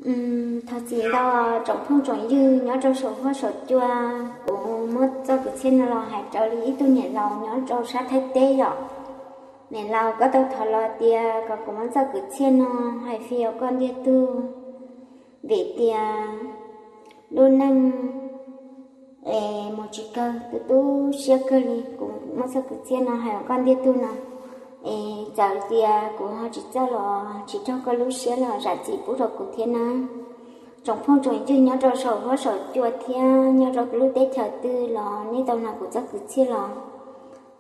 Thov txim ntau tsoom phooj tsoom ywg nyob rau saum huab saum cua, kuv muab txoj kwv txhiaj no los hais rau li ib tug niam laus nyob rau sab Thaib teb yom. Niam laus, koj tau thov los tias kom kuv muab txoj kwv txhiaj no hais fij rau koj ntiag tug, vim tias lub neej es mus tsis kawg, tu tu siab kawg li. Kuv muab txoj kwv txhiaj no hais rau koj ntiag tug no, es txawm tias kuv ho tsis txawj los tsis raug koj lub siab los zam txim pub rau kuv thiab nawb. Tsoom phooj tsoom ywg nyob rau saum huab saum cua thiab nyob rau lub teb chaws twg los nej tau hnov kuv txoj kwv txhiaj los,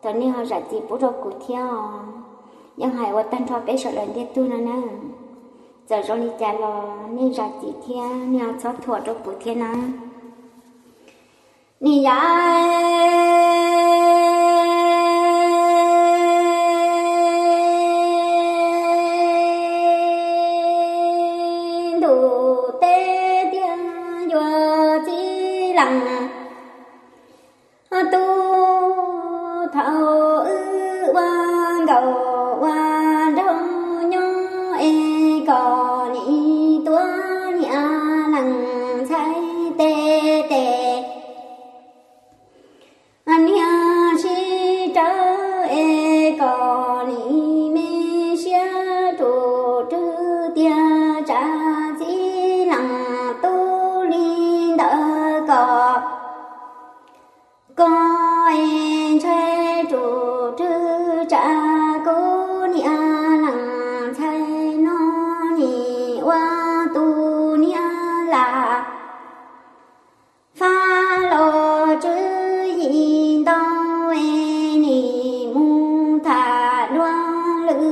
thov nej ho zam txim pub rau kuv thiab os. Yeej hais ua tag nrho peb sawv daws ntiag tug no na. Txawm zoo li cas los nej zam txim thiab nej ho txhob thuam rau kuv thiab na. Nim yav ntuj teb tiag yuav txij lees, tub, thaum wb ua nkauj ua nraug nyob es kom nim tuav niam lees ntxhais tes tes, niag sib rawv es kom nim me siab rus rwg tiag, tsam txij lees tub li ntawd kom koj es ntshai rus rwg, tsam kuv niam lees ntxhais no nim ua tus niam lam faj los tswv yim ntau es nim mus tham dua lwm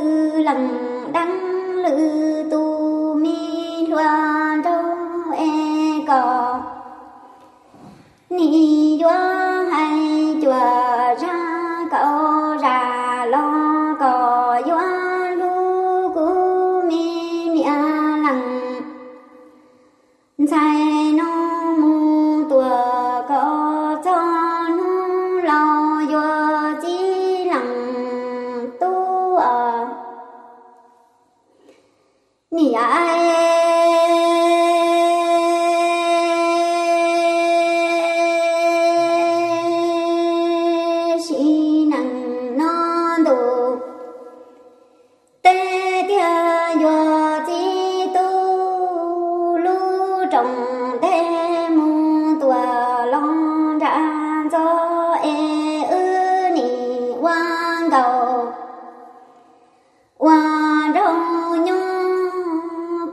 leej dab lwm tus me hluas nraug es kom nim yuav hais cuam zaj kaum zam los kom yuav hlub kuv me niam lees ntxhais no mus tuam kom txog hnub laus yuav txij lees tub os. Nim yav sib nees no ntu teb tiag yuav txij tub, lub rooj teb mus tuam los nram ntxov es wb nim ua nkauj ua nraug nyob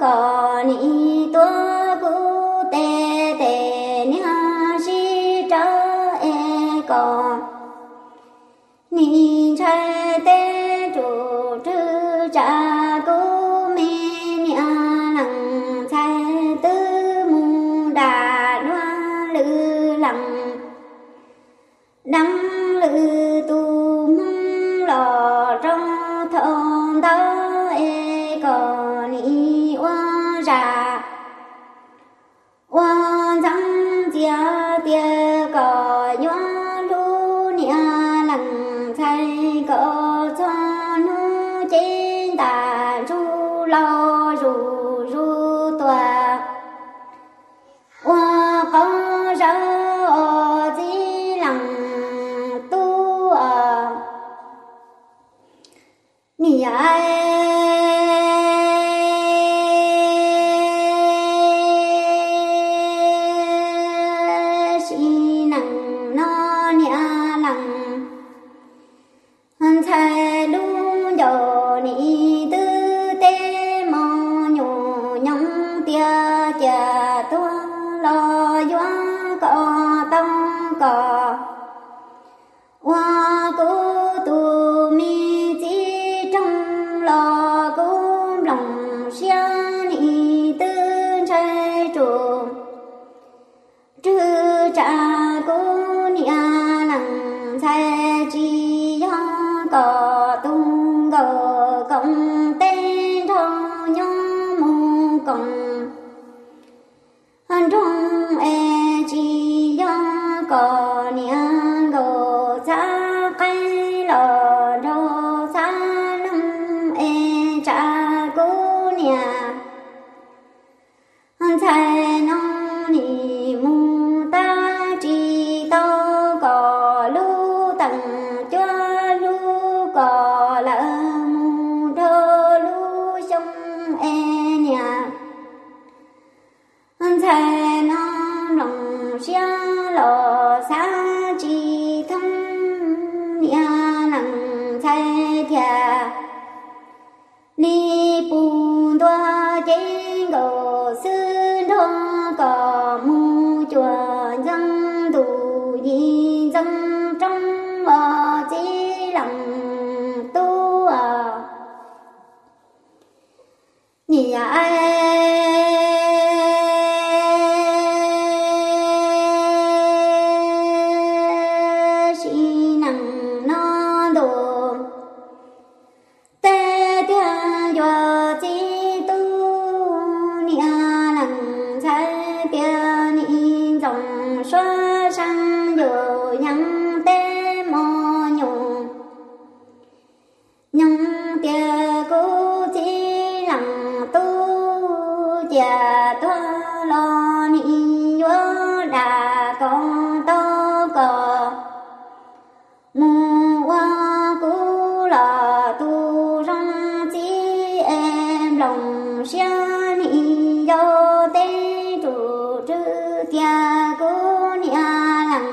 kom nim tuav kuv tes tes, niag sib rawv es kom nim ntshai teb rus rwg, tsam kuv me niam lees ntxhais twb mus dam dua lwm leej dab lwm tus hmoob los rau thaum ntawd es kom nim ua zam ua ntxeev ntxias tias kom yuav hlub niam lees ntxhais kom txog hnub cev ntas ntsuj laus zuj zus tuaj ua qauv zawv os txij lees tub os. Nim yav sib nees no niam lees ntxhais lub ncaus nim twb teb mos nyuj nyoos tias cia tuag los yuav kom tau kom ua kuv tus me txiv roog los kuv nplooj siab nim twb ntshai rus rwg, tsam kuv niam lees ntxhais tsis yog kom tus nkaus koom teb nrog nyob mus koom nroog es tsis yog kom niam nkaus txhab qaib los nrog txhab loog es tsam kuv niam nkaus xwb nrog kom mus cuag ntxeev ntuj yim ntxeev roob os txiv leej tub os. Niam sim neej no ntuj teb tiag yuav txiv tub, niam leej ntxhais tias nim ntxoov suab seev yus yeev teb mos nyuj. Nyob tias kuv txiv leej tub cia tuag los nim yuav dam kom tau kom mus ua kuv los tus zoo txiv es nplooj siab nim yau teb nrug rwg kiag kuv niam leej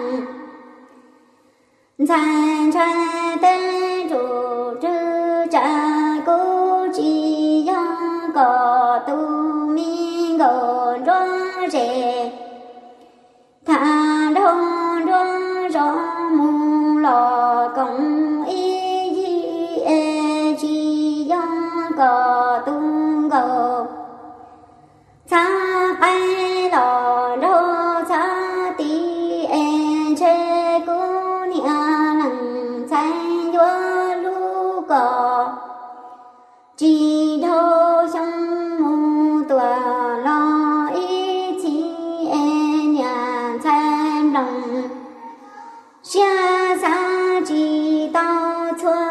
ntxhais ntshai teb nrug rwg tsam kuv tsis yog kom tus me nkaus nruab zes tham nrog nruab zos mus los koom ib yig es tsis yog kom tus nkaus txhab qaib los nrog txhab tiv es ntshe kuv niam leej ntxhais yuav hlub kom tsis dhau xyoo mus tuaj los ib txhis es niam ntxhais nplooj siab xav tsis tau txhua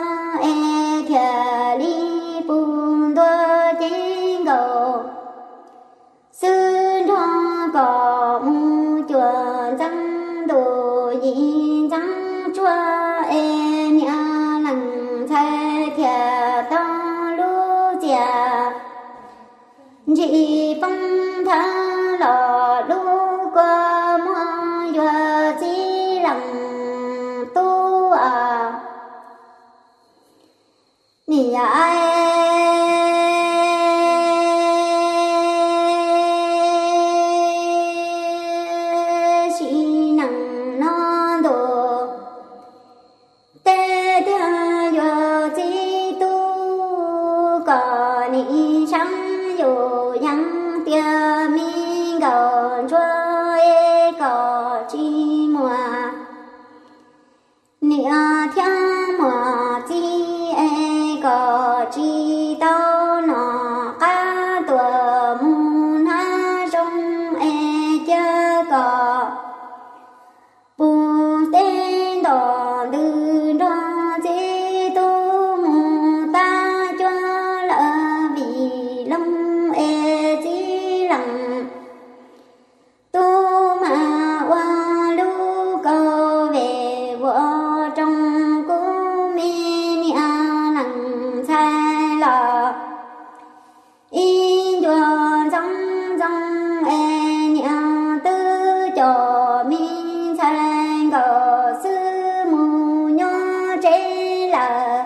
es thiaj li pub ntua cev nkaus xwb nrog kom mus cuag ntxeev ntuj yim ntxeev tsuag es niam leej ntxhais thiaj tau lub txiaj ntsim poob nthav los lub kua muag yuav txiv leej tub os. Niam sim neej no ntuj teb tiag yuav txiv tub, kom nim seev yus yeev tias me nkaus ntsuag es kom tsis muaj niam thiab muaj txiv es kom tsis tau nom qab tuaj mus hnav zoo es cia kom puv teb nto ntws nrog txiv tub mus tab cuab lawm vim loog es txiv leej tub mas ua lub kaus vej vuas roos kuv me niam leej ntxhais los ib ncua ntxoov ntxoo es niam twb coj me ntxhais nkaus xwb mus nyob tsev lawm.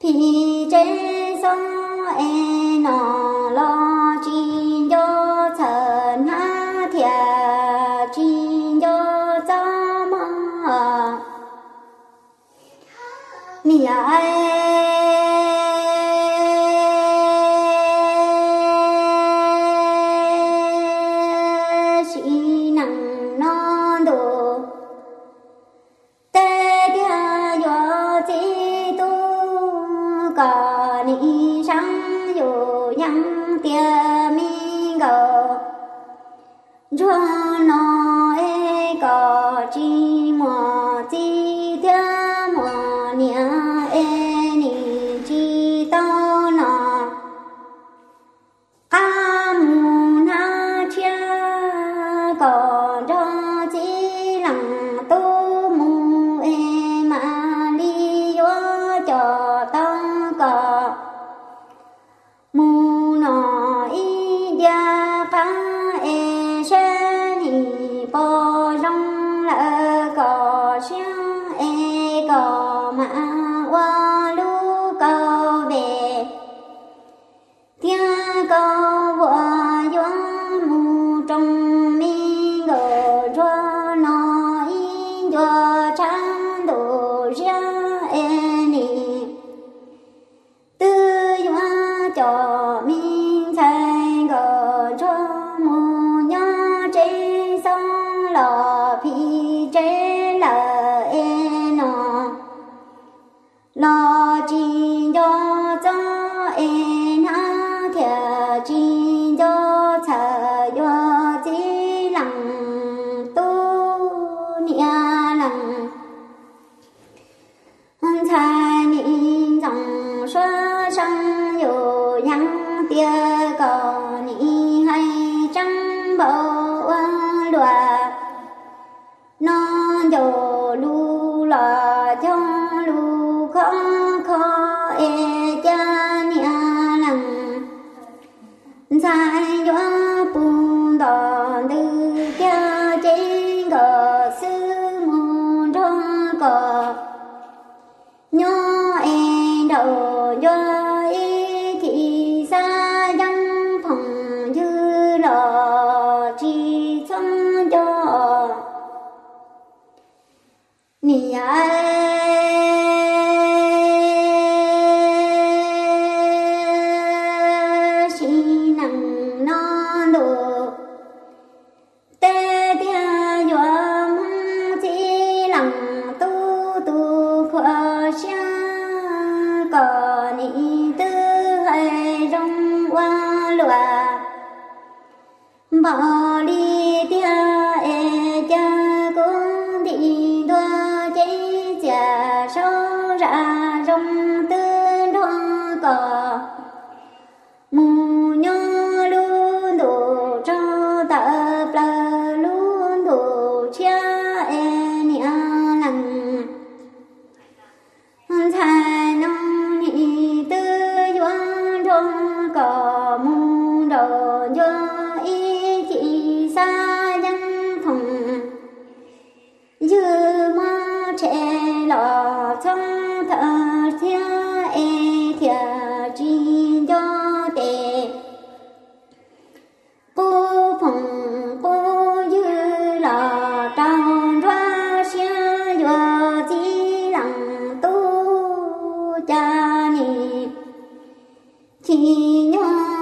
Phim tsev xov es no los tsis nco txhawm hnab thiab tsis nco txoj mog. Niam sim neej no ntuj teb tiag yuav txiv tub, kom nim seev yus yeev tias me nkaus ntsuag no es kom tsis muaj txiv thiab muaj niam es nim Koj nim hais tseeb npaum ua luaj, no ncaus lus los cog lus khov kho es cas niam leej ntxhais yuav puv nto ntws kiag ces nkawd xwb mus nrog koj nyob es nraum ncua ib chim xav yeeb phooj ywg los tsis txhob nco niam sim neej no ntuj teb tiag yuav Hmoob txiv leej tub tu khuav siab, koj nim twb hais zoo ua luaj npaum li tiag es cas kuv nti ntua cev txiaj saub zam zoo twb nrog koj mus nyob lub ntuj tsaug tawm plaws lub ntuj tshiab es niam leej ntxhais no nim twb yuav nrog koj mus nraum ncua ib chim xav yeeb phooj ywg muab tshem los txhob thawj thiab es thiaj tsis nco tes qub phooj qub ywg los rau nruab siab yuav txiv leej tub cas nim chim nyog